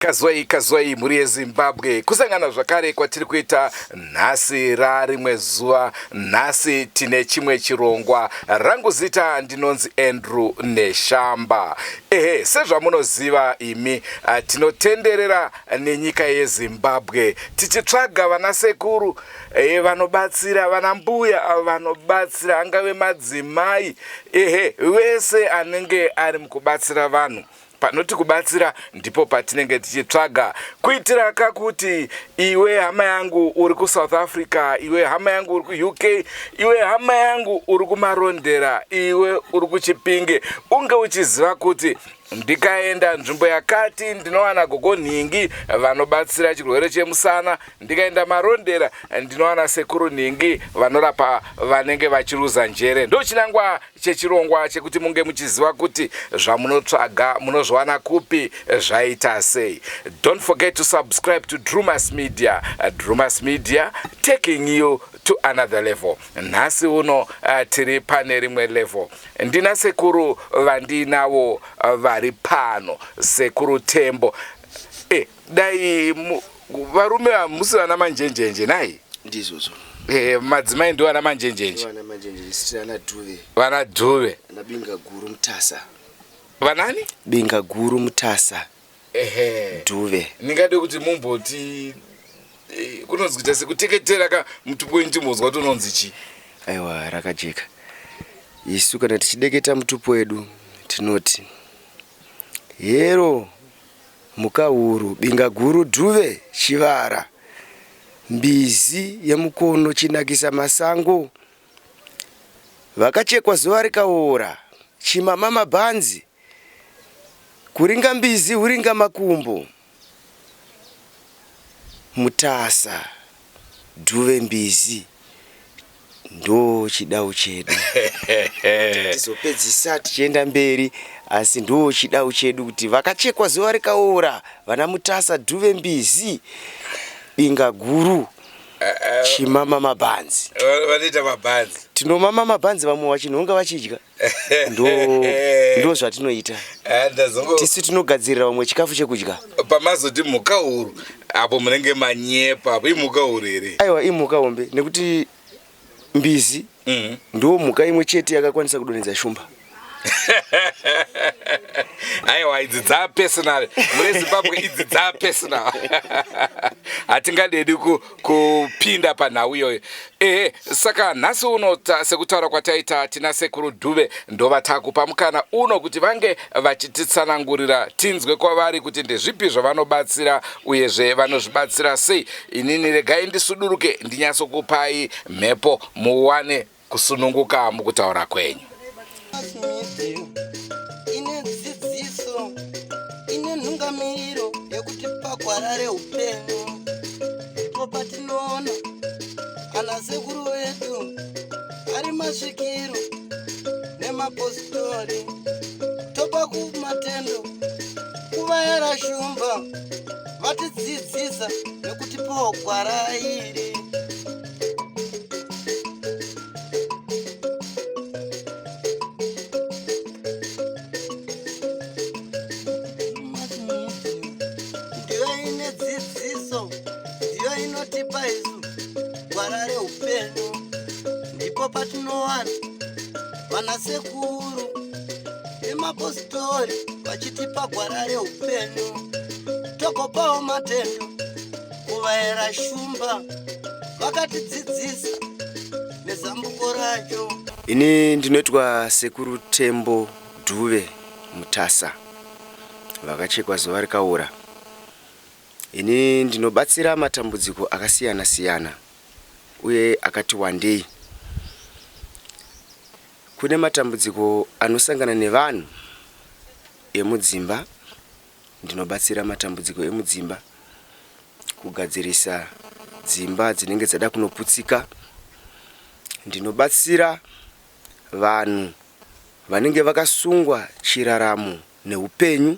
Kazwai kazwai mhuri yeZimbabwe, kusangana zvakare kwatiri kuita nhasi rarimwe zuva. Nhasi tine chimwe chirongwa. Rangu zita ndinonzi Andrew Neshamba. Ehe, sezvamunoziva imi, tinotenderera nenyika yeZimbabwe tichitsvaga vanasekuru eh, vanobatsira, vanambuya vanobatsira, angave madzimai, ehe, vese anenge ari mukubatsira vanhu. Panoti kubatsira ndipo patinenge tichitsvaga kuitira kakuti iwe hama yangu uri kuSouth Africa, iwe hama yangu uri kuUK, iwe hama yangu uri kuMarondera, iwe uri kuChipinge, unge uchiziva kuti ndikaenda nzvimbo yakati ndinowana gogo nhingi vanobatsira chirwere chemusana, ndikaenda Marondera ndinowana sekuru nhingi vanorapa vanenge vachiruza njere. Ndochinangwa chechirongwa chekuti munge muchiziva kuti zvamunotsvaga munozviwana kupi, zvaita sei. Don't forget to subscribe to Drumas Media. Drumas Media, taking you to another level. Nhasi uno tiri pane rimwe level. Ndina sekuru vandinavo vari pano, Sekuru Tembo. Dai varume hamusi vana manjenjenje nai? Ndizvozvo. Madzimai ndiwo vana manjenjenje. Vana manjenjenje sisi ana Dhuve. Vana Dhuve. Ana Binga Guru Mutasa. Vanani? Binga Guru Mutasa. Ehe. Dhuve. Ndingade kuti mumboti kunonzi kuita sekuteketera ka mutupo wenyu timbonzwa kuti unonzi chii? Aiwa, rakajeka. Isu kana tichideketa mutupo wedu tinoti hero mhuka huru, binga guru, dhuve, chivara, mbizi yemukono, chinakisa masango, vakachekwa zuva rikaora, chimama mabhanzi, kuringa mbizi huringa makumbo, Mutasa, Dhuve mbizi ndo chidau chedu. Tizopedzisa tichienda mberi, asi ndo chidau chedu kuti vakachekwa zuva rikaora, vana Mutasa, Dhuve mbizi, binga guru, chimama mabhanzi. Vanoita mabhanzi. Tinomama mabhanzi, vamwe vachinhonga vachidya. Ndo ndo zvatinoita. Tisu tinogadzirira vamwe chikafu chekudya. Pamazoti mhuka huru apo munenge manyepa apo, imhuka huru here? Aiwa, imhuka hombe nekuti mbizi ndo mhuka imwe chete yakakwanisa kudonhedza shumba. Aiwa, idzi dzapersonal mune Zimbabwe, idzi dzapersonal, hatingadedi kupinda panhau iyoyo. Ehe, saka nhasi uno sekutaura kwataita tina Sekuru Dhuve, ndova takupa mukana uno kuti vange vachititsanangurira, tinzwe kwavari kuti ndezvipi zvavanobatsira uyezve vanozvibatsira sei. Inini regai ndisuduruke ndinyatsokupai mhepo muwane kusununguka mukutaura kwenyu. Ine dzidziso, ine nhungamiriro yekuti pagwara reupenyu ndipo patinoona ana sekuru vedu ari masvikiro nemapositori, topa kumatendo kuvayera shumba vatidzidzisa nekutipawo gwara iri. Ndiyo ine dzidziso, ndiyo inotipa isu gwara reupenyu, ndipo patinowana vana sekuru nemapositori vachitipa gwara reupenyu, togopawo matendo kuvaera shumba vakatidzidzisa nezambuko racho. Ini ndinoitwa Sekuru Tembo Dhuve Mutasa, vakachekwa zuva rikaora. Ini ndinobatsira matambudziko akasiyana siyana uye akati wandei. Kune matambudziko anosangana nevanhu emudzimba, ndinobatsira matambudziko emudzimba, kugadzirisa dzimba dzinenge dzada kunoputsika. Ndinobatsira vanhu vanenge vakasungwa chiraramo neupenyu,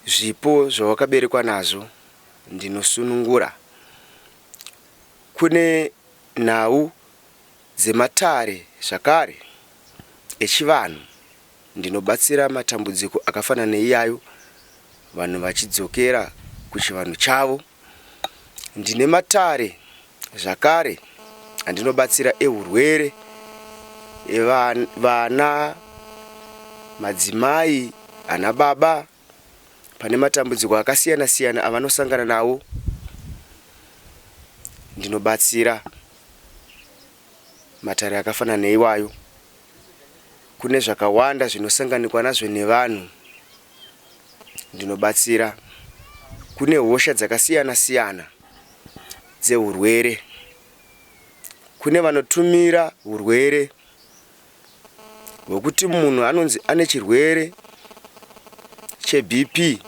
zvipo zvawakaberekwa nazvo ndinosunungura. Kune nhau dzematare zvakare echivanhu, ndinobatsira matambudziko akafanana neiyayo. vanhu vachidzokera kuchivanhu chavo. Ndine matare zvakare andinobatsira ehurwere evana, madzimai, ana baba pane matambudziko akasiyana siyana avanosangana nawo. Ndinobatsira matare akafanana neiwayo. Kune zvakawanda zvinosanganikwa nazvo nevanhu ndinobatsira. Kune hosha dzakasiyana siyana dzehurwere. Kune vanotumira hurwere hwekuti munhu anonzi ane chirwere cheBP,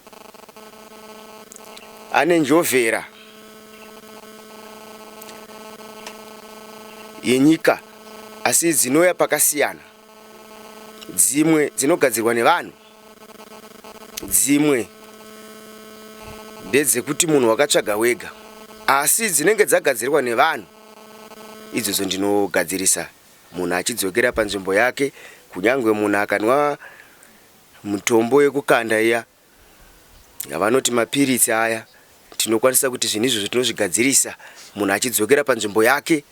ane njovhera yenyika asi dzinouya pakasiyana. Dzimwe dzinogadzirwa nevanhu, dzimwe ndedzekuti munhu wakatsvaga wega asi dzinenge dzagadzirwa nevanhu idzodzo ndinogadzirisa munhu achidzokera panzvimbo yake kunyangwe munhu akanwa mutombo yekukanda iya yavanoti mapiritsi aya tinokwanisa kuti zvinhu izvozvo tinozvigadzirisa munhu achidzokera panzvimbo yake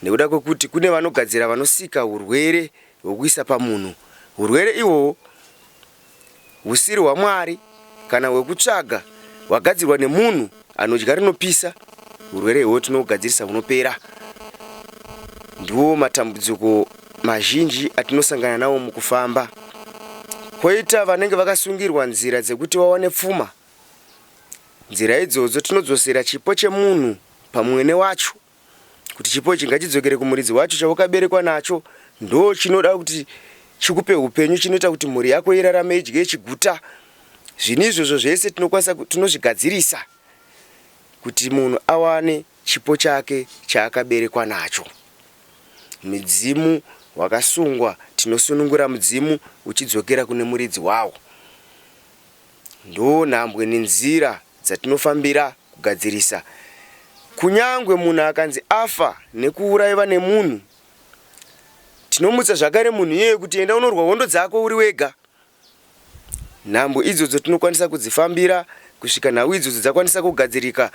nekuda kwekuti kune vanogadzira vanosika urwere hwekuisa pamunhu urwere ihwohwo husiri hwaMwari kana hwekutsvaga hwagadzirwa nemunhu anodya rinopisa urwere ihwohwo tinougadzirisa hunopera ndiwo matambudziko mazhinji atinosangana nawo mukufamba kwoita vanenge vakasungirwa nzira dzekuti vawane pfuma nzira idzodzo tinodzosera chipo chemunhu pamwene wacho kuti chipo ichi ngachidzokere kumuridzi wacho chawakaberekwa nacho ndo chinoda kuti chikupe upenyu chinoita kuti mhuri yako irarame idye ichiguta zvinhu izvozvo zvese tinokwanisa tinozvigadzirisa kuti munhu awane chipo chake chaakaberekwa nacho midzimu wakasungwa tinosunungura mudzimu uchidzokera kune muridzi wawo ndo nhambwe nenzira dzatinofambira kugadzirisa kunyangwe munhu akanzi afa nekuuraiwa nemunhu tinomutsa zvakare munhu iyeye kuti enda unorwa hondo dzako uri wega nhambo idzodzo tinokwanisa kudzifambira kusvika nhau idzodzo dzakwanisa kugadzirika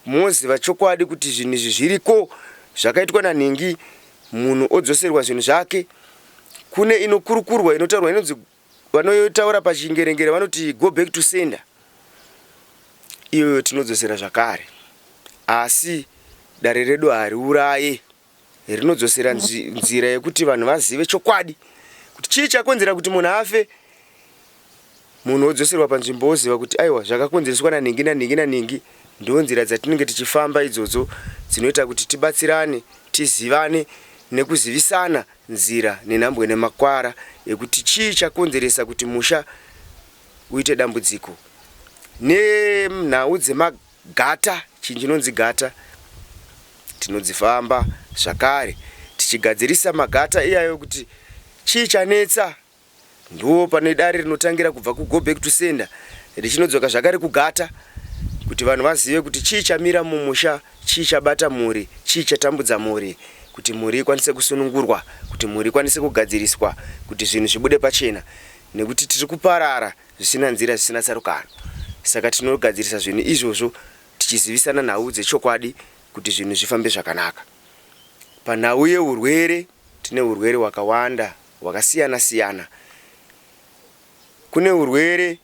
moziva chokwadi kuti zvinhu izvi zviriko zvakaitwa nanhingi munhu odzoserwa zvinhu zvake kune inokurukurwa inotaurwa inonzi vanotaura pachingerengere vanoti go back to sender iyoyo tinodzosera zvakare asi dare redu hariuraye rinodzosera nzira yekuti vanhu vazive chokwadi kuti chii chakonzera kuti munhu afe munhu wodzoserwa panzvimbo woziva kuti aiwa zvakakonzereswa nanhingi nanhingi nanhingi ndo nzira dzatinenge tichifamba idzodzo dzinoita kuti tibatsirane tizivane nekuzivisana nzira nenhambwe nemakwara ekuti chii chakonzeresa kuti musha uite dambudziko nenhau dzemagata chinhu chinonzi gata tinodzifamba zvakare tichigadzirisa magata iyayo kuti chii chanetsa Ndipo pane dare rinotangira kubva kugo back to sender richinodzoka zvakare kugata kuti vanhu vazive kuti chii chamira mumusha, chii chabata mhuri, chii chatambudza mhuri kuti mhuri ikwanise kusunungurwa, kuti mhuri ikwanise kugadziriswa, kuti zvinhu zvibude pachena nekuti tiri kuparara zvisina nzira zvisina tsarukano. Saka tinogadzirisa zvinhu izvozvo tichizivisana nhau dzechokwadi kuti zvinhu zvifambe zvakanaka. Panhau yeurwere tine urwere hwakawanda hwakasiyana siyana. Kune urwere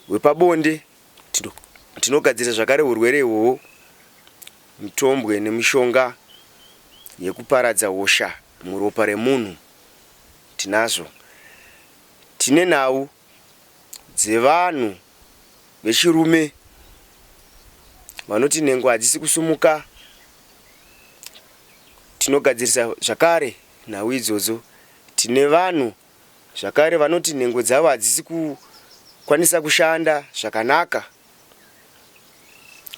hwepabonde tinogadzirisa zvakare urwere ihwohwo mitombwe nemishonga yekuparadza hosha muropa remunhu tinazvo. Tine nhau dzevanhu vechirume vanoti nhengo hadzisi kusumuka tinogadzirisa zvakare nhau idzodzo. Tine vanhu zvakare vanoti nhengo dzavo hadzisi kukwanisa kushanda zvakanaka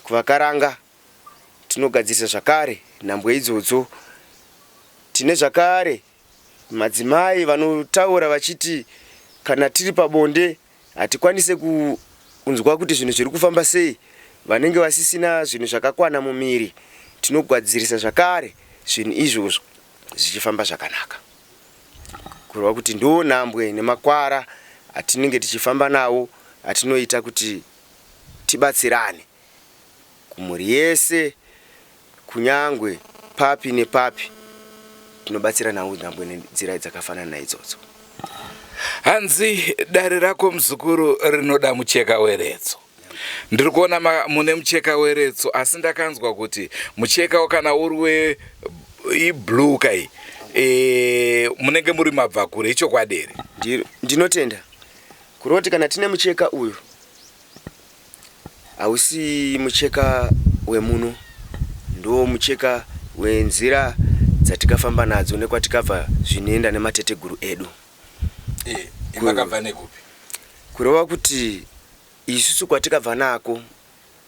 kuvakaranga. Tinogadzirisa zvakare nhambwe idzodzo. Tine zvakare madzimai vanotaura vachiti kana tiri pabonde hatikwanise kunzwa kuti zvinhu zviri kufamba sei vanenge vasisina zvinhu zvakakwana mumiri tinogadzirisa zvakare zvinhu izvozvo zvichifamba zvakanaka kureva kuti ndo nhambwe nemakwara atinenge tichifamba nawo atinoita kuti tibatsirane kumhuri yese kunyangwe papi nepapi tinobatsiranawo nhambwe nenzira dzakafanana naidzodzo. Hanzi dare rako muzukuru rinoda mucheka weretso. Ndiri kuona mune mucheka weretso asi ndakanzwa kuti mucheka kana uri we iblue kai e, munenge muri mabvakure ichokwadi here? Ndinotenda. Kureva kuti kana tine mucheka uyu hausi mucheka wemuno ndo mucheka wenzira dzatikafamba nadzo nekwatikabva zvinoenda nemateteguru edu. E, makabva nekupi? Kureva kuti isusu kwatikabva nako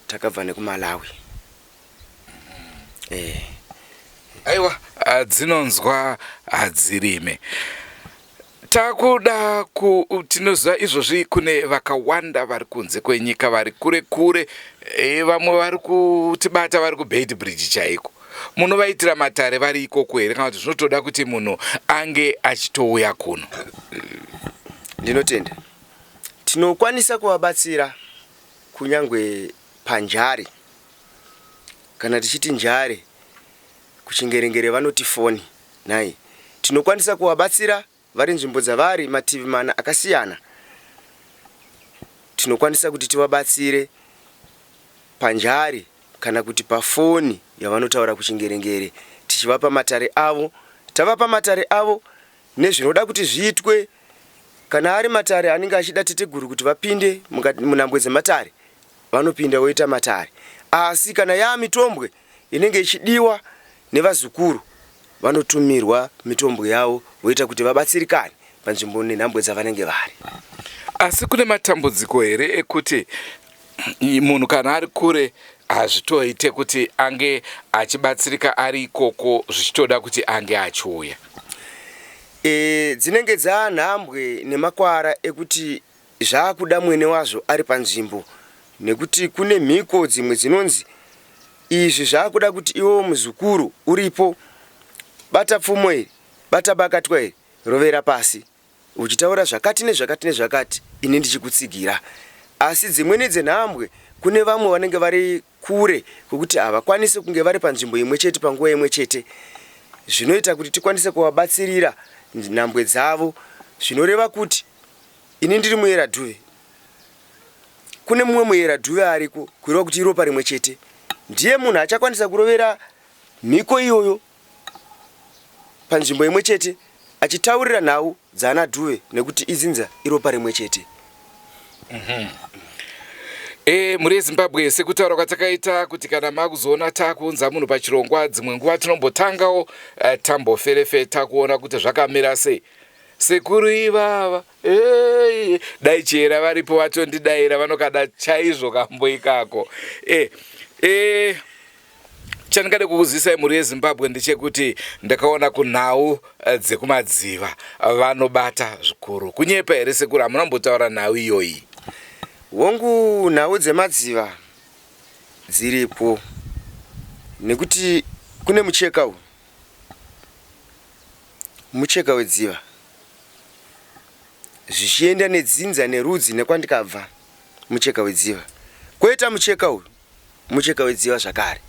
takabva nekuMalawi. Eh. Aiwa, dzinonzwa hadzirime. Takuda ku tinoziva izvozvi kune vakawanda vari kunze kwenyika vari kure kure e, vamwe vari kutibata vari kuBeit Bridge chaiko. Munovaitira matare vari ikoko here kana kuti zvinotoda kuti munhu ange achitouya kuno? Ndinotenda. Tinokwanisa kuvabatsira kunyangwe panjare. Kana tichiti njare kuchingerengere vanoti foni nhai. Tinokwanisa kuvabatsira vari nzvimbo dzavari mativi mana akasiyana. Tinokwanisa kuti tivabatsire panjare kana kuti pafoni yavanotaura kuchingerengere tichivapa matare avo. Tavapa matare avo nezvinoda kuti zviitwe kana ari matare anenge achida teteguru kuti vapinde munhambwe dzematare vanopinda voita matare asi kana yaamitombwe inenge ichidiwa nevazukuru vanotumirwa mitombwe yavo voita kuti vabatsirikane panzvimbo nenhambwe dzavanenge vari. Asi kune matambudziko here ekuti munhu kana ari kure hazvitoite kuti ange achibatsirika ari ikoko zvichitoda kuti ange achiuya? E, dzinenge dzaanhambwe nemakwara ekuti Zvakuda mwene wazvo ari panzvimbo nekuti kune mhiko dzimwe dzinonzi izvi zvakuda kuti iwewo muzukuru uripo bata pfumo iri bata bakatwa iri rovera pasi uchitaura zvakati nezvakati nezvakati ini ndichikutsigira asi dzimweni dzenhambwe kune vamwe vanenge vari kure kwekuti havakwanise kunge vari panzvimbo imwe chete panguva imwe chete zvinoita kuti tikwanise kuvabatsirira nhambwe dzavo zvinoreva kuti Ini ndiri muyera Dhuve. Kune mumwe muyera Dhuve ariko, kureva kuti iropa rimwe chete. Ndiye munhu achakwanisa kurovera mhiko iyoyo panzvimbo imwe chete achitaurira nhau dzaana Dhuve nekuti idzinza iropa rimwe chete. Mm -hmm. E, mhuri yeZimbabwe sekutaura kwatakaita kuti kana makuzoona takuunza munhu pachirongwa dzimwe nguva tinombotangawo eh, tamboferefeta kuona kuti zvakamira sei. Sekuru ivava hey, dai chihera varipo vatondidaira vanokada chaizvo kambo ikako e, e, chandingade kukuzisai mhuri yeZimbabwe ndechekuti ndakaona kunhau eh, dzekumadziva vanobata zvikuru. Kunyepa here sekuru, hamuna kumbotaura nhau iyoyi? Hongu, nhau dzemadziva dziripo nekuti kune mucheka uyu Mucheka wedziva. Zvichienda nedzinza nerudzi nekwandikabva. Mucheka wedziva. Kwoita mucheka uyu. Mucheka wedziva zvakare.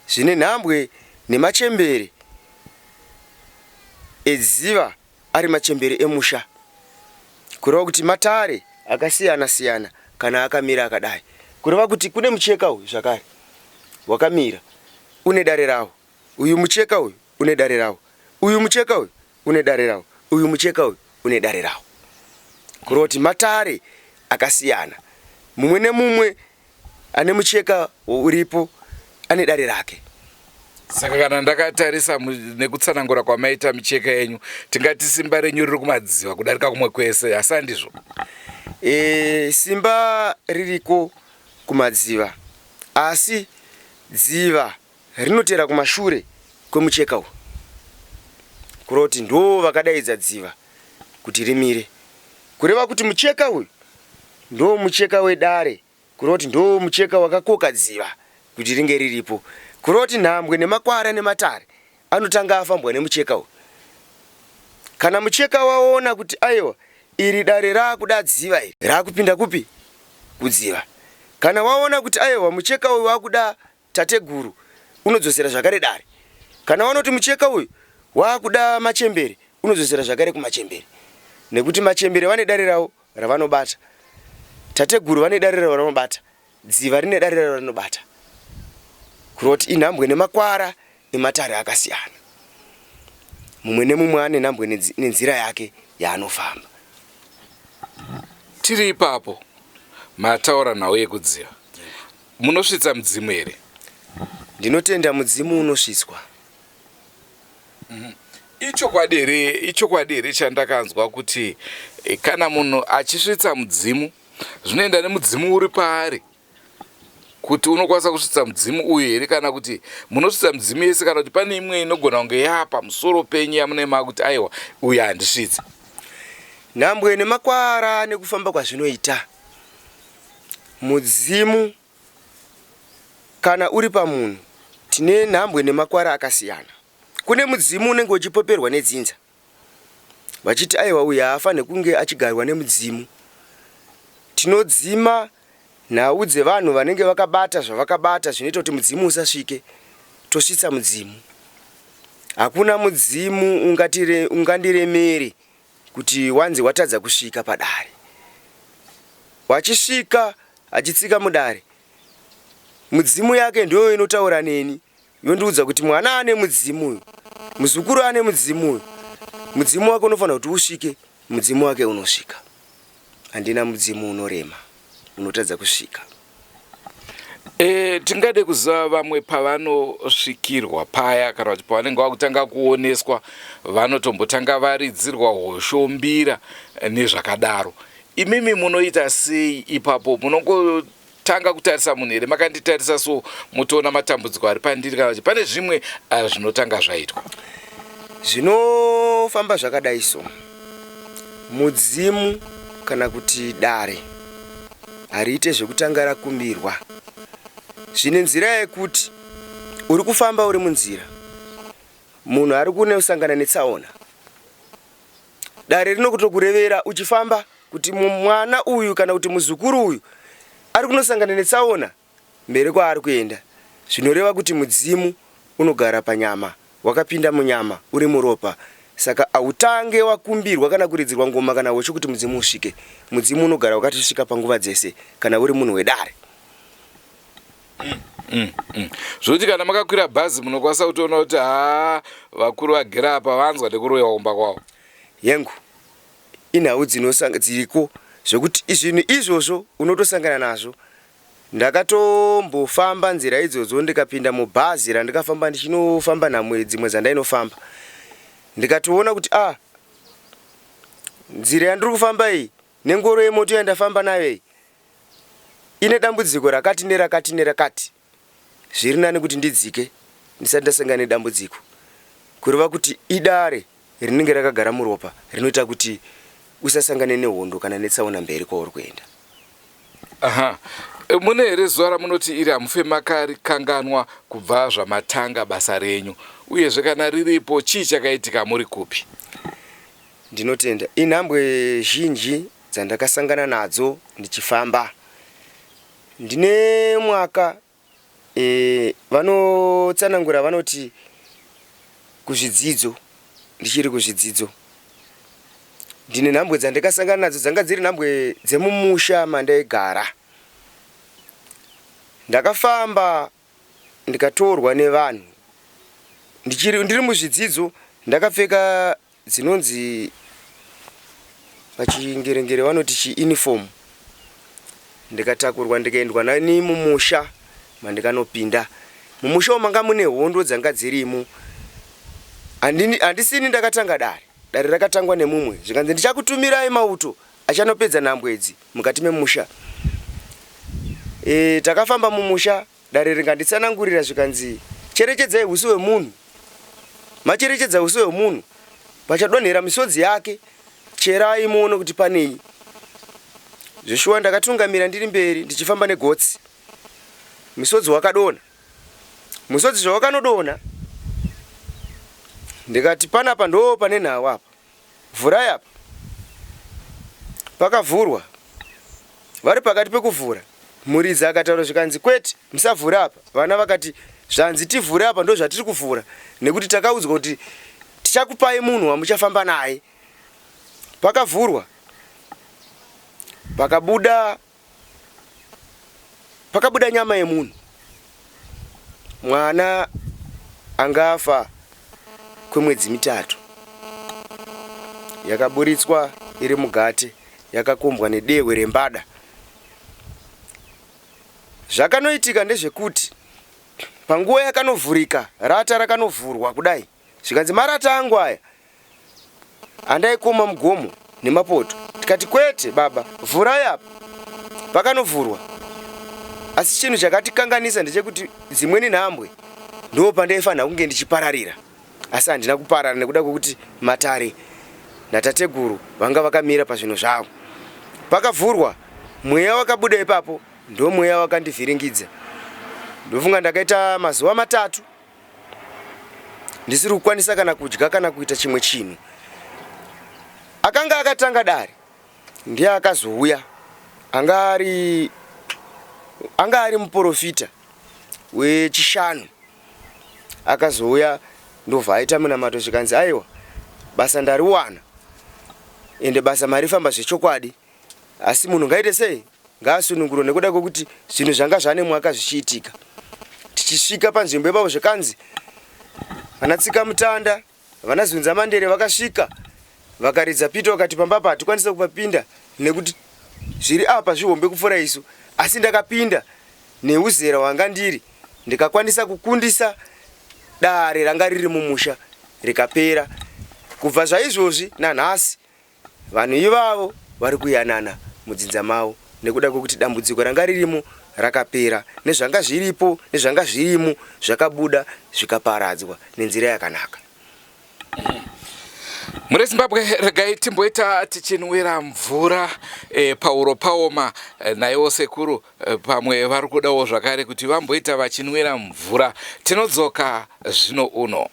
Zvine nhambwe nemachembere edziva ari machembere emusha. Kureva kuti matare akasiyana siyana kana akamira akadai. Kureva kuti kune mucheka uyu zvakare wakamira une dare rawo. Uyu mucheka uyu une dare rawo. Uyu mucheka uyu une dare rawo. Uyu mucheka uyu une dare rawo. Kureva kuti matare akasiyana. Mumwe nemumwe ane mucheka uripo ane dare rake. Saka kana ndakatarisa nekutsanangura kwamaita micheka yenyu, tingati simba renyu riri kumadziva kudarika kumwe kwese, asi handizvo? E, simba ririko kumadziva, asi dziva Rinotera kumashure kwemucheka uyu kureva kuti ndoo vakadaidza dziva kuti rimire. Kureva kuti mucheka uyu ndoo mucheka wedare kureva kuti ndoo mucheka wakakoka dziva kuti ringe riripo. Kureva kuti nhambwe nemakwara nematare anotanga afambwa nemucheka uyu. Kana mucheka waona kuti aiwa iri dare raakuda dziva iri raakupinda kupi? kudziva. Kana waona kuti aiwa mucheka uyu wakuda tateguru unodzosera zvakare dare. Kana waona kuti mucheka uyu wakuda machembere unodzosera zvakare kumachembere. Nekuti machembere vane dare ravo ravanobata. Tateguru vane dare ravo ravanobata. Dziva rine dare raro rarinobata. Kureva kuti inhambwe nemakwara ematare akasiyana. Mumwe nemumwe ane nhambwe nenzira yake yaanofamba. Tiri ipapo mataura nhau yekudziva. Munosvitsa mudzimu here? Ndinotenda mudzimu unosvitswa. Ichokwadi here, ichokwadi here chandakanzwa kuti eh, kana munhu achisvitsa mudzimu zvinoenda nemudzimu uri paari kuti unokwanisa kusvitsa mudzimu uyu here kana kuti munosvitsa mudzimu yese kana kuti pane imwe inogona kunge yaa pamusoro penyu yamune makuti aiwa uyu handisvitsi. Nhambwe nemakwara nekufamba kwazvinoita mudzimu kana uri pamunhu tine nhambwe nemakwara akasiyana. Kune mudzimu unenge uchipoperwa nedzinza vachiti aiwa uyu haafanhe kunge achigarwa nemudzimu. Tinodzima nhau dzevanhu vanenge vakabata zvavakabata zvinoita kuti mudzimu usasvike, tosvitsa mudzimu. Hakuna mudzimu ungandiremere kuti wanzi watadza kusvika padare. Wachisvika achitsika mudare, mudzimu yake ndiyo inotaura neni yondiudza kuti mwana ane mudzimu uyu, muzukuru ane mudzimu uyu, mudzimu wake unofanira kuti usvike, mudzimu wake unosvika. Handina mudzimu unorema unotadza kusvika. E, tingade kuziva vamwe pavanosvikirwa paya kana kuti pavanenge vakutanga kuoneswa vanotombotanga varidzirwa hosho mbira nezvakadaro. Imimi munoita sei ipapo? Munongotanga kutarisa munhu here makanditarisa so motoona matambudziko ari pandiri kana kuti pane zvimwe ah, zvinotanga zvaitwa? Zvinofamba zvakadai so, mudzimu kana kuti dare hariite zvekutanga rakumbirwa. Zvine nzira yekuti uri kufamba uri munzira, munhu ari kunosangana netsaona. Dare rinokutokurevera uchifamba kuti mwana uyu kana kuti muzukuru uyu ari kunosangana netsaona mberi kwaari kuenda. Zvinoreva kuti mudzimu unogara panyama, wakapinda munyama, uri muropa. Saka hautange wakumbirwa kana kuridzirwa ngoma kana hosho kuti mudzimu usvike. Mudzimu unogara wakatosvika panguva dzese kana uri munhu wedare. Zvokuti kana makakwira bhazi munokwanisa kutoona kuti haa vakuru vagere apa vanzwa nekuroyiwa kumba kwavo. Yengu inhau dzinosanga dziriko zvekuti zvinhu izvozvo unotosangana nazvo. Ndakatombofamba nzira idzodzo ndikapinda mubhazi randikafamba ndichinofamba nhamwe dzimwe dzandainofamba. Ndikatoona kuti ah nzira yandiri kufamba iyi nengoro yemoto yandafamba nayo iyi ine dambudziko rakati nerakati nerakati. Zviri nani kuti ndidzike ndisati ndasangana nedambudziko. Kureva kuti idare rinenge rakagara muropa rinoita kuti usasangane nehondo kana netsaona mberi kwauri kuenda. Aha. E, mune here zuva ramunoti iri hamufe makarikanganwa kubva zvamatanga basa renyu? Uyezve kana riripo chii chakaitika muri kupi? Ndinotenda. Inhambwe zhinji dzandakasangana nadzo ndichifamba. Ndine mwaka e, vanotsanangura vanoti kuzvidzidzo ndichiri kuzvidzidzo ndine nhambwe dzandakasangana nadzo dzanga dziri nhambwe dzemumusha mandaigara ndakafamba ndikatorwa nevanhu ndichiri ndiri muzvidzidzo ndakapfeka dzinonzi pachingerengere vanoti chiuniform ndikatakurwa ndikaendwa nani mumusha mandikanopinda mumusha umu manga mune hondo dzanga dzirimo handisini ndakatanga dare dare rakatangwa nemumwe zvikanzi ndichakutumirai mauto achanopedza nhambwe idzi mukati memusha e, takafamba mumusha Dare rikanditsanangurira zvikanzi cherechedzai huso hwemunhu. Macherechedza huso hwemunhu pachadonhera misodzi yake cherai muone kuti panei. Zveshuwa ndakatungamira ndiri mberi ndichifamba negotsi. Misodzi wakadonha. Musodzi zvawakanodonha ndikati panapa ndoo pane nhau apa. Vhurai apa. Pakavhurwa. Vari pakati pekuvhura, muridzi akataura zvikanzi kwete, musavhure apa. Vana vakati zvanzi tivhure apa ndozvatiri kuvhura nekuti takaudzwa kuti tichakupai munhu wamuchafamba naye. Pakavhurwa pakabuda pakabuda nyama yemunhu. Mwana anga afa kwemwedzi mitatu. Yakaburitswa iri mugate yakakombwa nedehwe rembada. Zvakanoitika ndezvekuti panguva yakanovhurika rata rakanovhurwa kudai zvikanzi marata angu aya andaikoma mugomo nemapoto tikati kwete baba vhurai apa pakanovhurwa asi chinhu chakatikanganisa ndechekuti dzimweni nhambwe ndo pandaifanira kunge ndichipararira asi handina kuparara nekuda kwekuti matare natateguru vanga vakamira pazvinhu zvavo pakavhurwa mweya wakabuda ipapo ndo mweya wakandivhiringidza ndofunga ndakaita mazuva matatu ndisiri kukwanisa kana kudya kana kuita chimwe chinhu akanga akatanga dare ndiye akazouya anga ari anga ari muprofita wechishanu akazouya ndobva aita munamato zvikanzi aiwa basa ndariwana ende basa marifamba zvechokwadi asi munhu ngaite sei ngaasunungurwe nekuda kwekuti zvinhu zvanga zvane mwaka zvichiitika tichisvika panzvimbo ipapo zvikanzi vana tsika mutanda vana zunza mandere vakasvika vakaridza pito vakati pamba apa hatikwanise kupapinda nekuti zviri apa zvihombe kupfuura isu asi ndakapinda neuzera hwanga ndiri ndikakwanisa kukundisa dare ranga riri mumusha rikapera kubva zvaizvozvi nanhasi Vanhu ivavo vari kuyanana mudzinza mavo nekuda kwekuti dambudziko ranga ririmo rakapera nezvanga zviripo nezvanga zvirimo zvakabuda zvikaparadzwa nenzira yakanaka. Mure Zimbabwe regai timboita tichinwira mvura e, pauro paoma e, naiwo sekuru e, pamwe vari kudawo zvakare kuti vamboita vachinwira mvura tinodzoka zvino uno.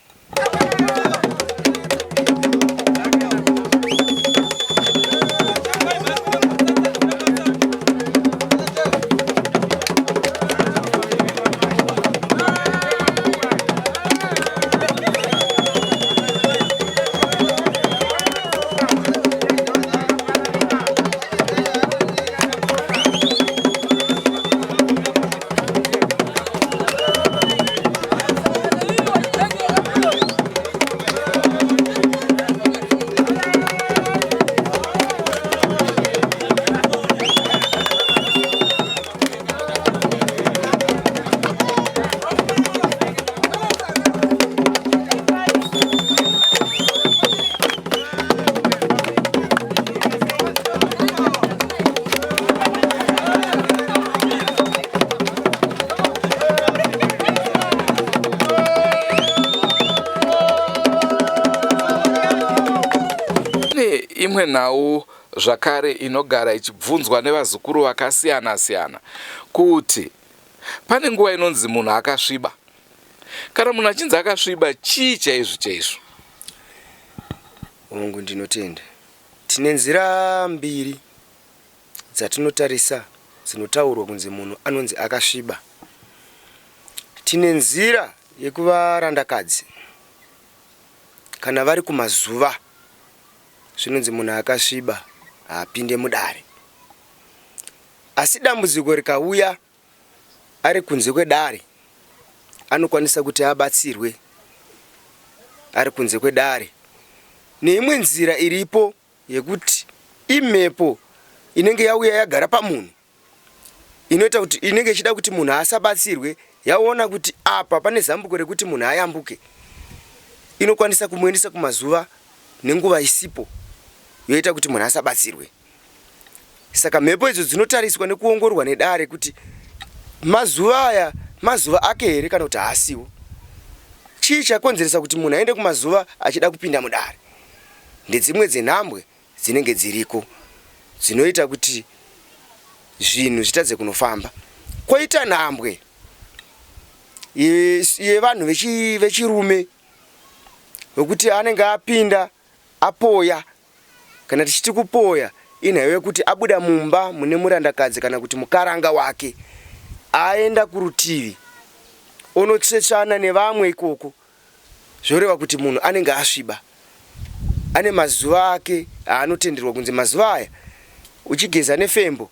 Imwe nhau zvakare inogara ichibvunzwa nevazukuru vakasiyana siyana kuti pane nguva inonzi munhu akasviba. Kana munhu achinzi akasviba chii chaizvo chaizvo? Hongu, ndinotenda. Tine nzira mbiri dzatinotarisa dzinotaurwa kunzi munhu anonzi akasviba. Tine nzira yekuvarandakadzi kana vari kumazuva zvinonzi munhu akasviba haapinde mudare. Asi dambudziko rikauya ari kunze kwedare anokwanisa kuti abatsirwe ari kunze kwedare neimwe nzira iripo yekuti imhepo inenge yauya yagara pamunhu inoita kuti inenge ichida kuti munhu asabatsirwe yaona kuti apa pane zambuko rekuti munhu ayambuke inokwanisa kumuendesa kumazuva nenguva isipo yoita kuti munhu asabatsirwe Saka mhepo idzo dzinotariswa nekuongororwa nedare kuti mazuva aya mazuva ake here kana kuti haasiwo. Chii chakonzeresa kuti munhu aende kumazuva achida kupinda mudare? Ndedzimwe dzenhambwe dzinenge dziriko dzinoita kuti zvinhu zvitadze kunofamba. Koita nhambwe yevanhu vechirume vekuti anenge apinda apoya Kana tichiti kupoya Inhau yekuti abuda mumba mune murandakadzi kana kuti mukaranga wake aenda kurutivi onotsvetsvana nevamwe ikoko zvoreva kuti munhu anenge asviba. Ane mazuva ake aanotenderwa kunzi mazuva aya uchigeza nefembo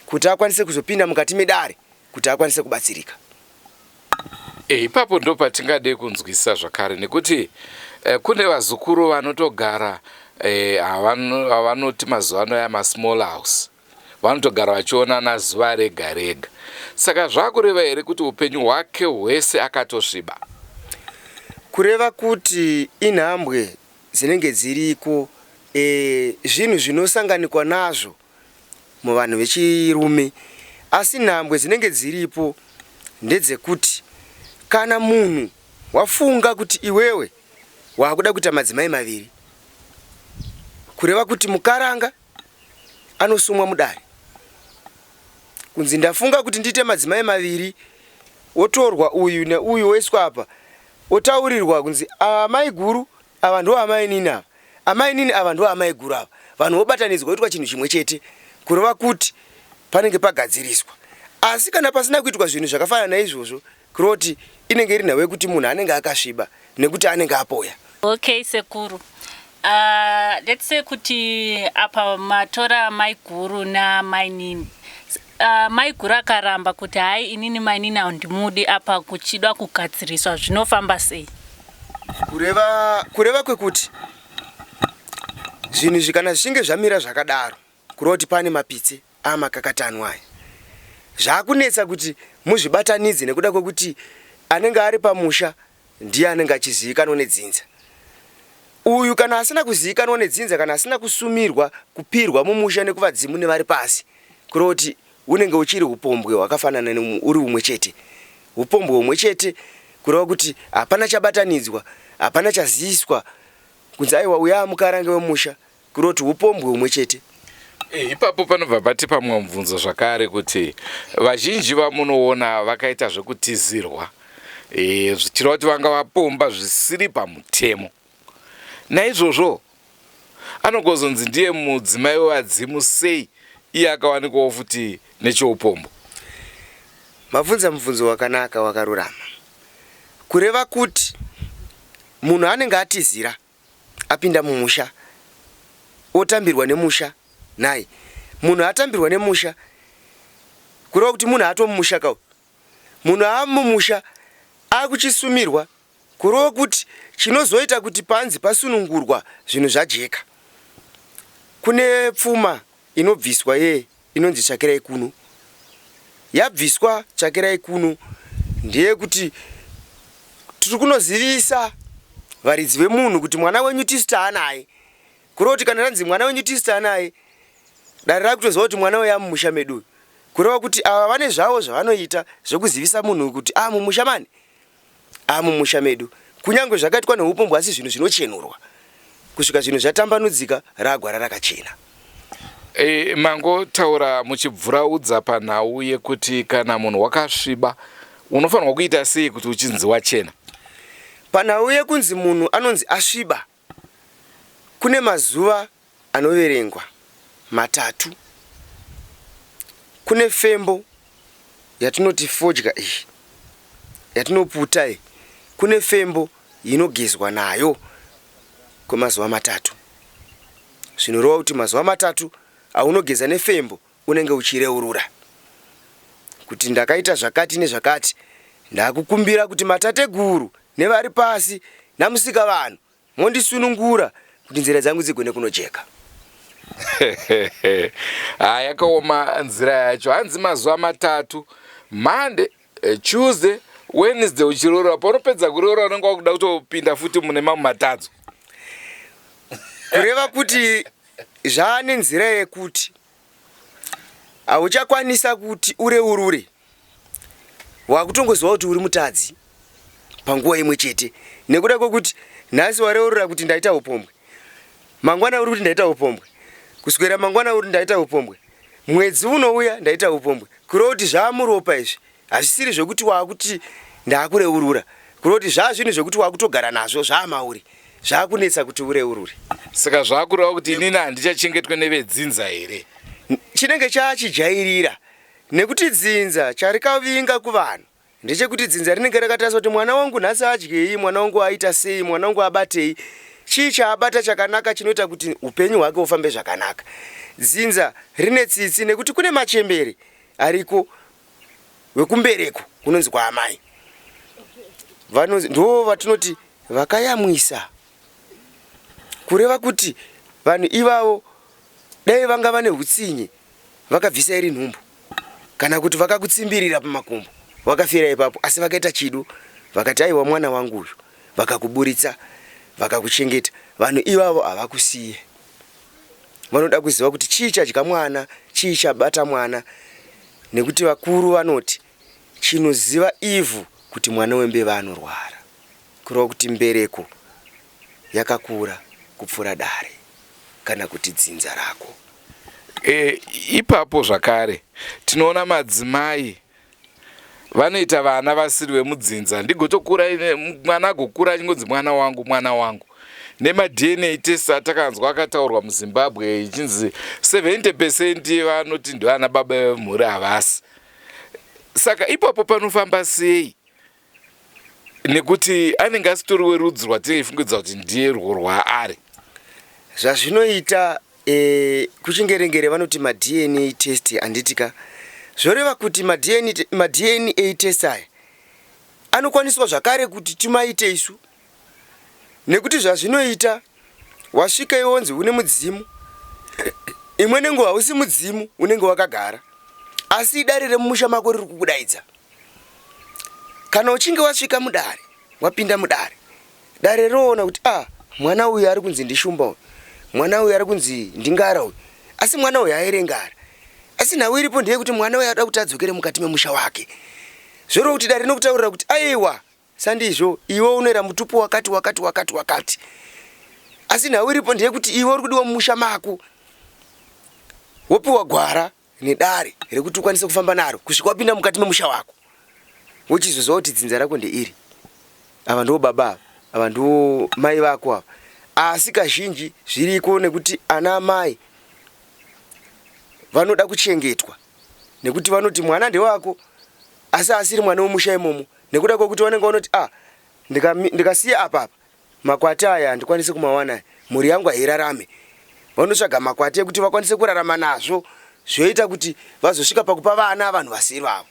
kuti akwanise kuzopinda mukati medare kuti akwanise kubatsirika. E, ipapo ndo patingade kunzwisa zvakare nekuti e, kune vazukuru vanotogara e, havanoti mazuva ano aya masmall house vanotogara vachionana zuva rega rega saka zvakureva here kuti upenyu hwake hwese akatosviba? Kureva kuti inhambwe dzinenge dziriko e, zvinhu zvinosanganikwa nazvo muvanhu vechirume asi nhambwe dzinenge dziripo ndedzekuti kana munhu wafunga kuti iwewe wakuda kuita madzimai maviri kureva kuti mukaranga anosumwa mudare kunzi ndafunga kuti ndiite madzimai maviri otorwa uyu neuyu oiswa apa otaurirwa kunzi amai guru ava ndo amainini ava amainini ava ndo amai guru ava vanhu vobatanidzwa voitwa chinhu chimwe chete kureva kuti panenge pagadziriswa asi kana pasina kuitwa zvinhu zvakafanana naizvozvo kureva kuti inenge iri nhau yekuti munhu anenge akasviba nekuti anenge apoya. Okay sekuru. Let's say kuti apa matora maiguru namainini. Maiguru akaramba kuti hayi inini mainini handimudi apa kuchidwa kugadziriswa zvinofamba sei? Kureva kureva kwekuti zvinhu izvi kana zvichinge zvamira zvakadaro kureva kuti pane mapitse amakakatanwa aya zvakunetsa kuti muzvibatanidze nekuda kwekuti anenge ari pamusha ndiye anenge achizivikanwa nedzinza. Uyu kana asina kuzivikanwa nedzinza kana asina kusumirwa kupirwa mumusha nekuvadzimu nevari pasi kureva kuti unenge uchiri upombwe hwakafanana uri umwe chete. Upombwe humwe chete kureva kuti hapana chabatanidzwa, hapana chaziiswa kunzi aiwa uyu amukarange wemusha kureva kuti upombwe humwe chete. Eh, ipapo panobva patipa mumwe mubvunzo zvakare kuti vazhinji vamunoona vakaita zvekutizirwa e, zvichireva kuti vanga vapomba zvisiri pamutemo naizvozvo anogozonzi ndiye mudzimai wevadzimu sei iye akawanikwawo futi necheupombo Mabvunza mubvunzo wakanaka wakarurama. Kureva kuti munhu anenge atizira apinda mumusha otambirwa nemusha nhai munhu atambirwa nemusha kureva kuti munhu atomumusha ka munhu amumusha akuchisumirwa kureva kuti chinozoita kuti panzi pasunungurwa zvinhu zvajeka kune pfuma inobviswa ye inonzi tsvakirai kuno yabviswa tsvakirai kuno ndeyekuti tiri kunozivisa varidzi vemunhu kuti mwana wenyu tisu taanaye kureva kuti kana ranzi mwana wenyu tisu taanaye dare rakutoziva kuti mwana uyu amumusha medu kureva kuti ava vane zvavo zvavanoita zvekuzivisa munhu kuti a mumusha mani amumusha medu kunyange zvakaitwa neupombwe asi zvinhu zvinochenurwa kusvika zvinhu zvatambanudzika ragwara rakachena. E, mangotaura muchibvuraudza panhau yekuti kana munhu wakasviba unofanirwa kuita sei kuti uchinzi wachena? Panhau yekunzi munhu anonzi asviba kune mazuva anoverengwa matatu. Kune fembo yatinoti fodya iyi yatinoputa iyi, kune fembo inogezwa nayo kwemazuva matatu. Zvinoreva kuti mazuva matatu aunogeza nefembo unenge uchireurura kuti ndakaita zvakati nezvakati, ndakukumbira kuti matateguru nevari pasi namusika vanhu Mondisunungura kuti nzira dzangu dzigone kunojeka. Ha, yakaoma nzira yacho. Hanzi mazuva matatu, Monday, eh, Tuesday, Wednesday uchiroora. Paunopedza kuroora unenge wakuda kutopinda futi mune mamwe matadzo. Kureva kuti zvaane nzira yekuti hauchakwanisa kuti ureurure wakutongoziva kuti uri mutadzi panguva imwe chete nekuda kwekuti nhasi wareurura kuti ndaita upombwe mangwana uri kuti ndaita upombwe kuswera mangwana uri ndaita upombwe mwedzi unouya ndaita upombwe kureva kuti zvaamuropa izvi hazvisiri zvekuti waakuti ndaakureurura kureva kuti zvaa zvinhu zvekuti waakutogara nazvo zvaamauri Zvakunetsa kuti ureurure. Saka zvakureva kuti inini handichachengetwe nevedzinza here? Chinenge chachijairira nekuti dzinza charikavinga kuvanhu ndechekuti dzinza rinenge rakatarisa kuti mwana wangu nhasi adyei, mwana wangu aita sei, mwana wangu abatei, chii chaabata chakanaka chinoita kuti upenyu hwake hufambe zvakanaka. Dzinza rine tsitsi nekuti kune machembere ariko vekumbereko kunonzi kwaamai vanonzi ndo vatinoti vakayamwisa kureva kuti vanhu ivavo dai vanga vane utsinye vakabvisa iri nhumbu kana kuti vakakutsimbirira pamakumbo wakafira ipapo asi vakaita chido vakati aiwa mwana wangu uyu vakakuburitsa vakakuchengeta vanhu ivavo havakusiye vanoda kuziva kuti chii chadya mwana chii chabata mwana nekuti vakuru vanoti chinoziva ivhu kuti mwana wembeva anorwara kureva kuti mbereko yakakura kupfuura dare kana kuti dzinza rako. E, ipapo zvakare tinoona madzimai vanoita vana vasiri vemudzinza ndigotokura mwana agokura achingonzi mwana wangu mwana wangu nemaDNA test atakanzwa akataurwa muZimbabwe ichinzi 70 percent vanoti ndivana baba vemhuri havasi saka ipapo panofamba sei nekuti anenge asitori werudzi rwatinoifungidza kuti ndiye rwo rwaari. Zvazvinoita e, kuchingerengere vanoti maDNA test handiti ka zvoreva kuti maDNA, maDNA test aya anokwaniswa zvakare kuti timaite isu nekuti zvazvinoita wasvika iwe wonzi une mudzimu imwe nenguva hausi mudzimu unenge wakagara asi idare remumusha mako riri kukudaidza Kana uchinge wasvika mudare, wapinda mudare, dare roona kuti ah, mwana uyu ari kunzi ndishumba uyu, mwana uyu ari kunzi ndingara uyu, asi mwana uyu aere ngara. Asi nhau iripo ndeyekuti mwana uyu ada kuti adzokere mukati memusha wake. Zvoreva kuti dare rinokutaurira kuti aiwa, sandizvo, iwe unoera mutupo wakati wakati wakati wakati. Asi nhau iripo ndeyekuti iwe uri kudiwa mumusha mako, wopiwa gwara nedare rekuti ukwanise kufamba naro kusvika wapinda mukati memusha wako wochizoziva kuti dzinza rako ndeiri ava ndiwo baba ava ava ndiwo mai vako ava asi kazhinji zviriko nekuti ana amai vanoda kuchengetwa nekuti vanoti mwana ndewako asi asiri mwana wemusha imomo nekuda kwekuti vanenge vanoti ah ndikasiya apa apa Makwati aya handikwanise kumawana aya, mhuri yangu hairarame. Vanotsvaga makwati ekuti vakwanise kurarama nazvo zvoita kuti vazosvika pakupa vana vanhu vasiri vavo.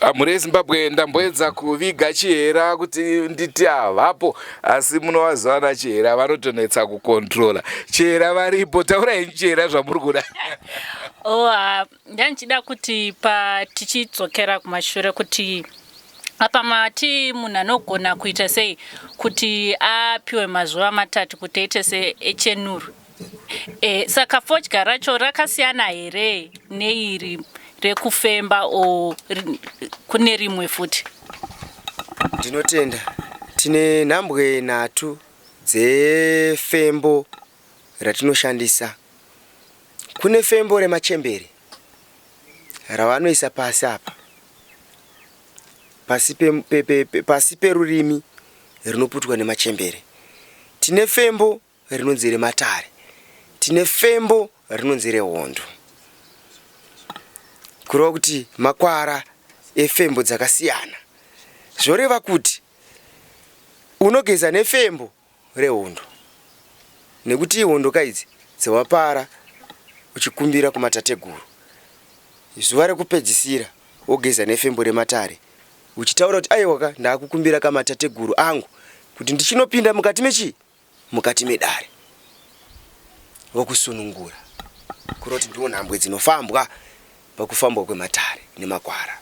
Ah, mhuri yeZimbabwe ndamboedza kuviga Chihera kuti nditi havapo asi munovaziva vana Chihera vanotonetsa kukontrola. Chihera varipo, taurai henyu Chihera zvamuri kuda. Oh, ah, ndandichida kuti pa tichidzokera kumashure kuti apa mati munhu anogona kuita sei kuti apiwe mazuva matatu kuti aite seechenuru e, saka fodya racho rakasiyana here neiri rekufemba o kune rimwe futi? Ndinotenda. Tine nhambwe nhatu dzefembo ratinoshandisa. Kune fembo remachembere ravanoisa pasi apa pasi, pe, pe, pe, pe, pasi perurimi rinoputwa nemachembere. Tine fembo rinonzi rematare, tine fembo rinonzi rehondo, kureva kuti makwara efembo dzakasiyana. Zvoreva kuti unogeza nefembo rehondo nekuti ihondo ka idzi dzawapara uchikumbira kumatateguru. Zuva rekupedzisira wogeza nefembo rematare uchitaura kuti aiwa ka ndakukumbira kamatateguru angu kuti ndichinopinda mukati mechii mukati medare vokusunungura kureva kuti ndiwo nhambwe dzinofambwa pakufambwa kwematare nemakwara.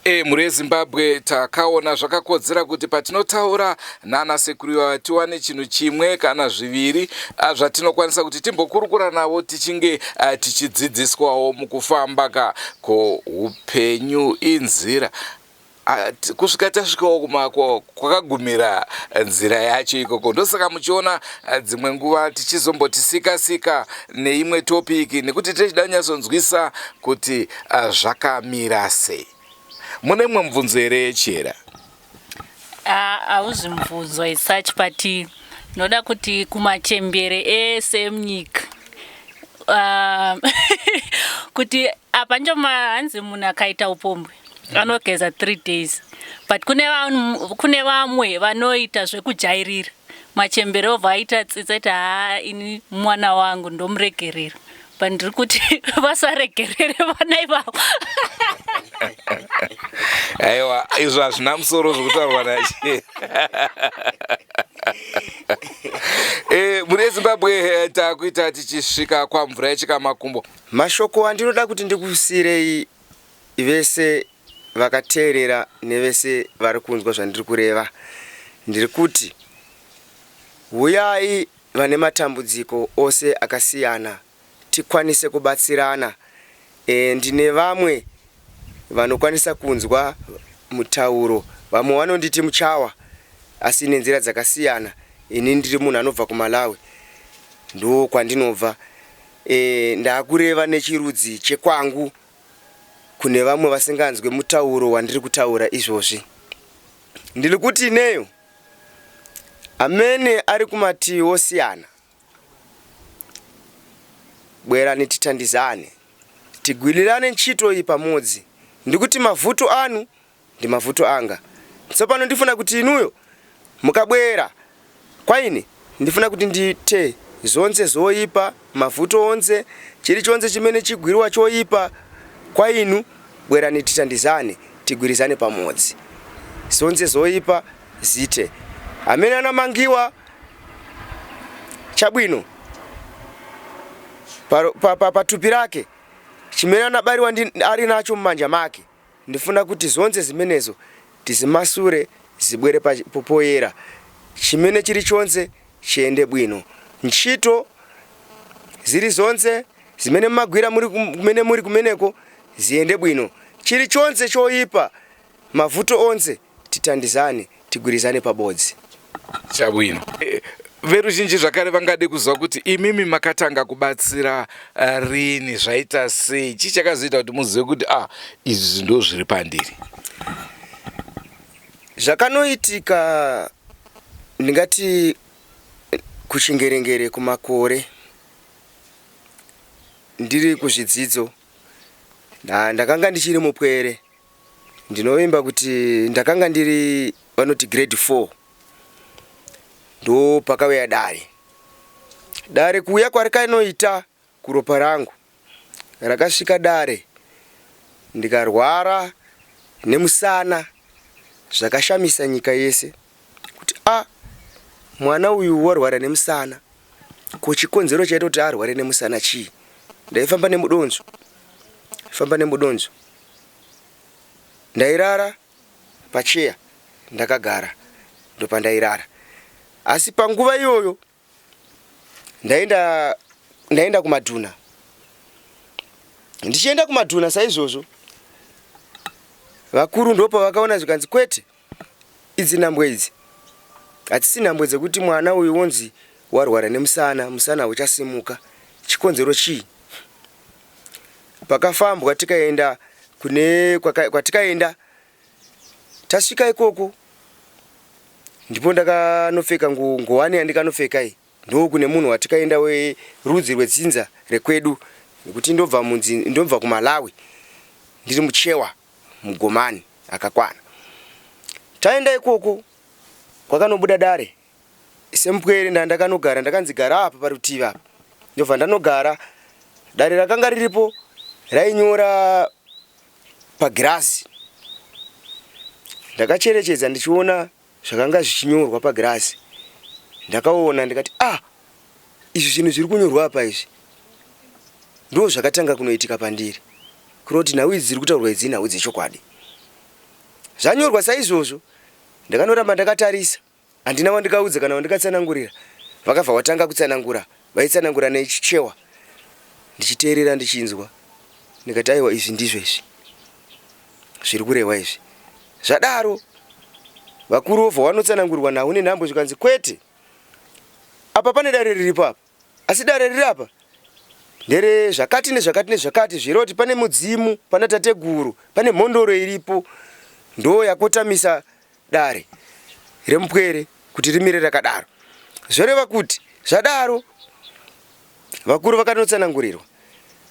E, mhuri yeZimbabwe takaona zvakakodzera kuti patinotaura nana sekuru ivava tiwane chinhu chimwe kana zviviri zvatinokwanisa kuti timbokurukura navo tichinge tichidzidziswawo mukufamba ka ko upenyu inzira kusvika tasvikawo kwakagumira nzira yacho ikoko ndosaka muchiona dzimwe nguva tichizomboti sika sika neimwe topiki nekuti tichida kunyatsonzwisa kuti zvakamira sei. Mune mumwe mubvunzo here Chihera? Hauzi mubvunzo as such, but ndinoda kuti kumachembere ese emunyika, kuti apa njoma hanzi munhu akaita upombwe anogeza 3 days, but kune vamwe vanoita zvekujairira. Machembere obva aita tsitsi, ati, "Haa, ini mwana wangu ndomuregerera," but ndiri kuti vasaregerere vana ivavo. Aiwa, izvo hazvina musoro zvokutaurwa nache. Mhuri yeZimbabwe, takuita tichisvika kwamvura yechikamakumbo. Mashoko andinoda kuti ndikusiyirei vese vakateerera nevese vari kunzwa zvandiri kureva, ndiri kuti uyai vane matambudziko ose akasiyana, tikwanise kubatsirana. Ndine vamwe vanokwanisa kunzwa mutauro, vamwe vanonditi muchawa, asi nenzira dzakasiyana. Ini ndiri munhu anobva kuMalawi, ndo kwandinobva. Ndakureva nechirudzi chekwangu kune vamwe vasinganzwe mutauro wandiri kutaura izvozvi. Ndiri kuti neyo amene ari kumativi osiyana, bwerani tithandizane, tigwirirane ntchito iyi pamodzi. Ndikuti mavuto anu ndi mavuto anga. Tsopano ndifuna kuti inuyo mukabwera kwa ine, ndifuna kuti ndithe zonse zoyipa, mavuto onse, chilichonse chimene chigwiriwa choyipa kwa inu. Bwerani tithandizane, tigwirizane pamodzi, zonse zoyipa zithe. Amene anamangiwa chabwino pa thupi lake, chimene anabaliwa ndi ali nacho m'manja make, ndifuna kuti zonse zimenezo tizimasure, zibwere poyera, chimene chilichonse chiyende bwino. Ntchito zili zonse zimene mmagwira muli kumene muli kumeneko ziyende bwino. Chilichonse choyipa, mavuto onse, tithandizane, tigwirizane pabodzi. Chabwino. Veruzhinji zvakare vangade kuziva kuti imimi makatanga kubatsira rini, zvaita sei, chii chakazoita kuti muzive kuti ah, izvi ndo zviri pandiri? Zvakanoitika, ndingati kuchingerengere kumakore ndiri kuzvidzidzo, ndakanga ndichiri mupwere. Ndinovimba kuti ndakanga ndiri vanoti grade 4, ndo pakauya dare. Dare kuuya kwarikanoita kuropa rangu, rakasvika dare, ndikarwara nemusana zvakashamisa nyika yese kuti a mwana uyu warwara nemusana, ko chikonzero chaita kuti arware nemusana chii? Ndaifamba nemudonzvo, famba nemudonzvo, ndairara pacheya ndakagara, ndopandairara. Asi panguva iyoyo ndaenda kumadhuna. Ndichienda kumadhuna saizvozvo, vakuru ndopavakaona, zvikanzi, "Kwete, idzi nhambwe idzi hadzisi nhambwe dzekuti mwana uyu wonzi warwara nemusana, musana hauchasimuka. Chikonzero chii?" Pakafambwa, tikaenda kune kwatikaenda. Tasvika ikoko, ndipo ndakanopfeka ngowani yandikanopfeka iyi. Ndokune munhu watikaenda werudzi rwedzinza rekwedu, nekuti ndobva kuMalawi, ndiri muchewa mugomani akakwana. Taenda ikoko, kwakanobuda dare semupwere. Ndandakanogara, ndakanzi, "Gara apa parutivi apa." Ndobva ndanogara. Dare rakanga riripo rainyora pagirazi. Ndakacherechedza ndichiona zvakanga zvichinyorwa pagirazi. Ndakaona, ndikati, "Ah, izvi zvinhu zviri kunyorwa apa izvi ndo zvakatanga kunoitika pandiri." Kureva kuti nhau idzi dziri kutaurwa idzi inhau dzechokwadi, zvanyorwa saizvozvo. Ndakanoramba ndakatarisa, handina wandikaudza kana wandikatsanangurira. Vakabva vatanga kutsanangura, vaitsanangura nechichewa, ndichiteerera, ndichinzwa. Ndikati, "Aiwa, izvi ndizvo izvi zviri kurehwa izvi." Zvadaro, vakuru vobva vanotsanangurwa nhau nenhambwe, zvikanzi, "Kwete, apa pane dare riripo apa, asi dare riri apa ndere zvakati nezvakati nezvakati, zvireva kuti pane mudzimu, pana tateguru, pane mhondoro iripo, ndo yakotamisa dare." Remupwere kuti rimire rakadaro. Zvoreva kuti zvadaro vakuru vakanotsanangurirwa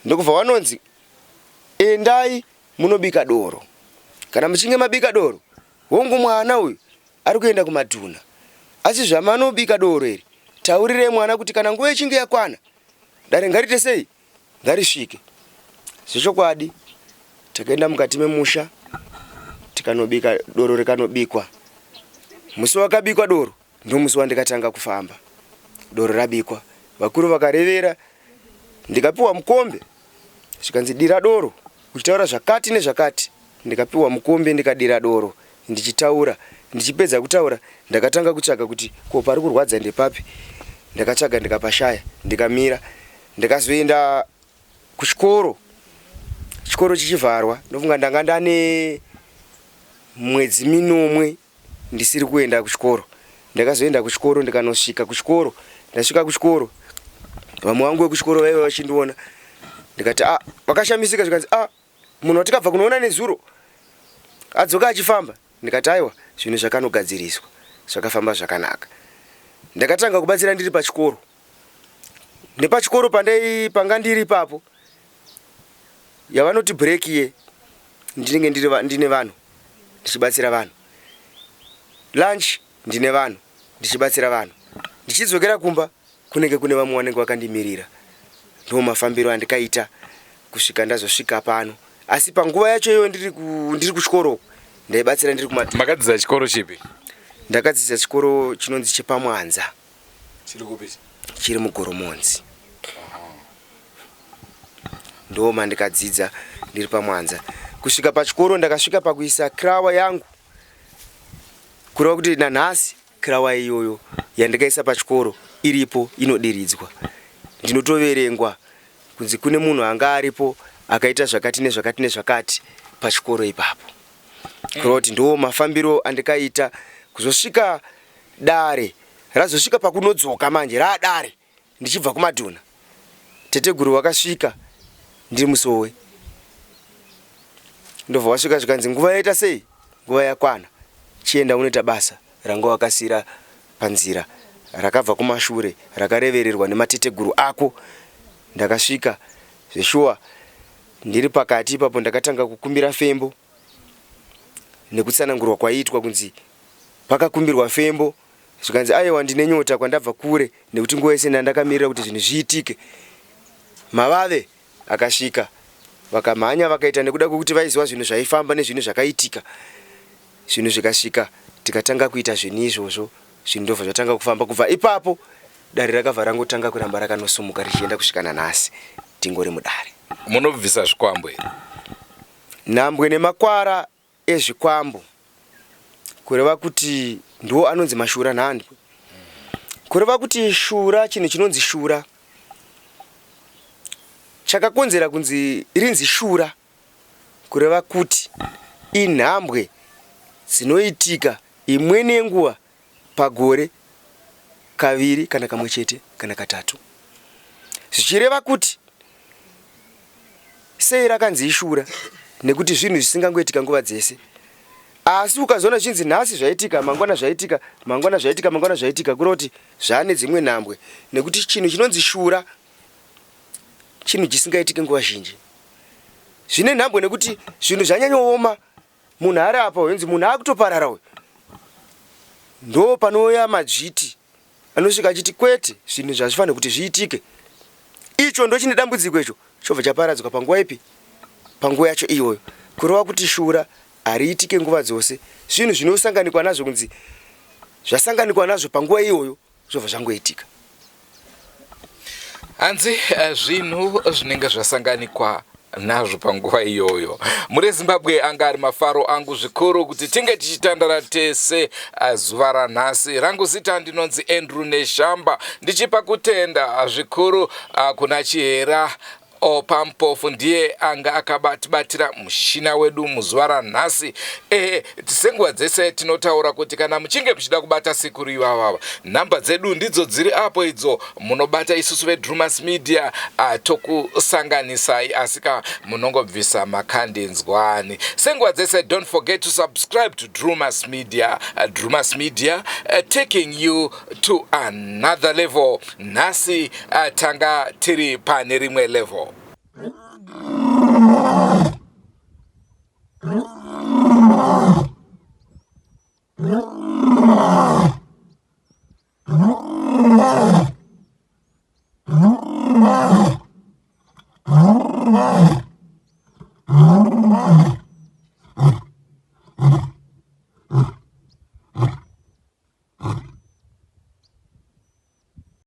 ndokubva vanonzi endai munobika doro. Kana muchinge mabika doro, hongu mwana uyu ari kuenda kumadhuna asi zvamanobika doro iri taurirei mwana kuti kana nguva ichinge yakwana dare ngariite sei ngarisvike. Zvechokwadi takaenda mukati memusha tikanobika doro rikanobikwa. Musi wakabikwa doro ndomusi wandikatanga kufamba. Doro rabikwa vakuru vakarevera ndikapiwa mukombe zvikanzi dira doro uchitaura zvakati nezvakati. Ndikapiwa mukombe ndikadira doro ndichitaura. Ndichipedza kutaura ndakatanga kutsvaga kuti ko pari kurwadza ndepapi. Ndakatsvaga ndikapashaya ndikamira. Ndikazoenda kuchikoro chikoro chichivharwa ndofunga ndanga ndane mwedzi minomwe ndisiri kuenda kuchikoro. Ndakazoenda kuchikoro ndikanosvika kuchikoro. Ndasvika kuchikoro vamwe vangu vekuchikoro vaiva vachindiona ndikati ah, vakashamisika zvikanzi ah, munhu watikabva kunoona nezuro adzoka achifamba ndikati aiwa zvinhu zvakanogadziriswa zvakafamba zvakanaka ndakatanga kubatsira ndiri pachikoro nepachikoro pandai panga ndiri ipapo yavanoti break ye ndinenge ndiri ndine vanhu ndichibatsira vanhu lunch ndine vanhu ndichibatsira vanhu ndichidzokera kumba kunenge kune vamwe vanenge vakandimirira ndo mafambiro andikaita kusvika ndazosvika pano asi panguva yacho iyoyo ndiri ku, ndiri kuchikoro uku ndaibatsira ndiri kuma Makadzidza chikoro chipi? Ndakadzidza chikoro chinonzi chepaMwanza. Chiri kupi? Chiri muGoromonzi. Ndo mandikadzidza ndiri paMwanza. Kusvika pachikoro ndakasvika pakuisa krawa yangu. Kureva kuti nanhasi krawa iyoyo yandikaisa pachikoro iripo inodiridzwa. Ndinotoverengwa kunzi kune munhu anga aripo akaita zvakati nezvakati nezvakati pachikoro ipapo. Kureva kuti ndo mafambiro andikaita kuzosvika dare razosvika pakunodzoka manje raadare ndichibva kumadhuna. Teteguru vakasvika ndiri musowe ndobva wasvika zvikanzi nguva yaita sei nguva yakwana chienda unoita basa ranga wakasiira panzira rakabva kumashure rakarevererwa nemateteguru ako. Ndakasvika zveshuwa ndiri pakati ipapo ndakatanga kukumbira fembo nekutsanangurwa kwaiitwa kunzi pakakumbirwa fembo zvikanzi aiwa ndine nyota kwandabva kure nekuti nguva yese ndandakamirira kuti zvinhu zviitike. Mavave akasvika vakamhanya vakaita nekuda kwekuti vaiziva zvinhu zvaifamba nezvinhu zvakaitika. Zvinhu zvikasvika tikatanga kuita zvinhu izvozvo zvinhu ndobva zvatanga kufamba kubva ipapo dare rakabva rangotanga kuramba rakanosumuka richienda kusvika nanhasi tingori mudare. Munobvisa zvikwambo here? Nhambwe nemakwara ezvikwambo kureva kuti ndiwo anonzi mashura nhandwe. Kureva kuti shura chinhu chinonzi shura chakakonzera kunzi rinzi shura kureva kuti inhambwe dzinoitika imweni yenguva pagore kaviri kana kamwe chete kana katatu zvichireva kuti sei rakanzi ishura nekuti zvinhu zvisingangoitika nguva dzese asi ukazoona zvichinzi nhasi zvaitika mangwana zvaitika mangwana zvaitika mangwana zvaitika kureva kuti zvaane dzimwe nhambwe nekuti chinhu chinonzi shura chinhu chisingaitike nguva zhinji zvine nhambwe nekuti zvinhu zvanyanyooma munhu ari apa uyu munhu akutoparara uyu ndo panouya madzviti anosvika achiti kwete zvinhu zvazvifanira kuti zviitike icho ndochine dambudziko icho chobva chaparadzwa panguva ipi panguva yacho iyoyo kureva kuti shura hariitike nguva dzose zvinhu zvinosanganikwa nazvo kunzi zvasanganikwa nazvo panguva iyoyo zvobva zvangoitika. Hanzi eh, zvinhu zvinenge zvasanganikwa nazvo panguva iyoyo. Mhuri yeZimbabwe anga ari mafaro angu zvikuru kuti tinge tichitandara tese eh, zuva ranhasi. Rangu zita ndinonzi Andrew Neshamba ndichipa kutenda zvikuru eh, kuna Chihera. Opa Mpofu ndiye anga akabatibatira mushina wedu muzuva ranhasi. Ehe, senguva dzese tinotaura kuti kana muchinge muchida kubata sekuru ivavava, nhamba dzedu ndidzo dziri apo idzo munobata isusu veDrumas Media tokusanganisai, asika munongobvisa makandinzwani. Senguva dzese, don't forget to subscribe to Drumas Media. Drumas Media taking you to another level. Nhasi tanga tiri pane rimwe level.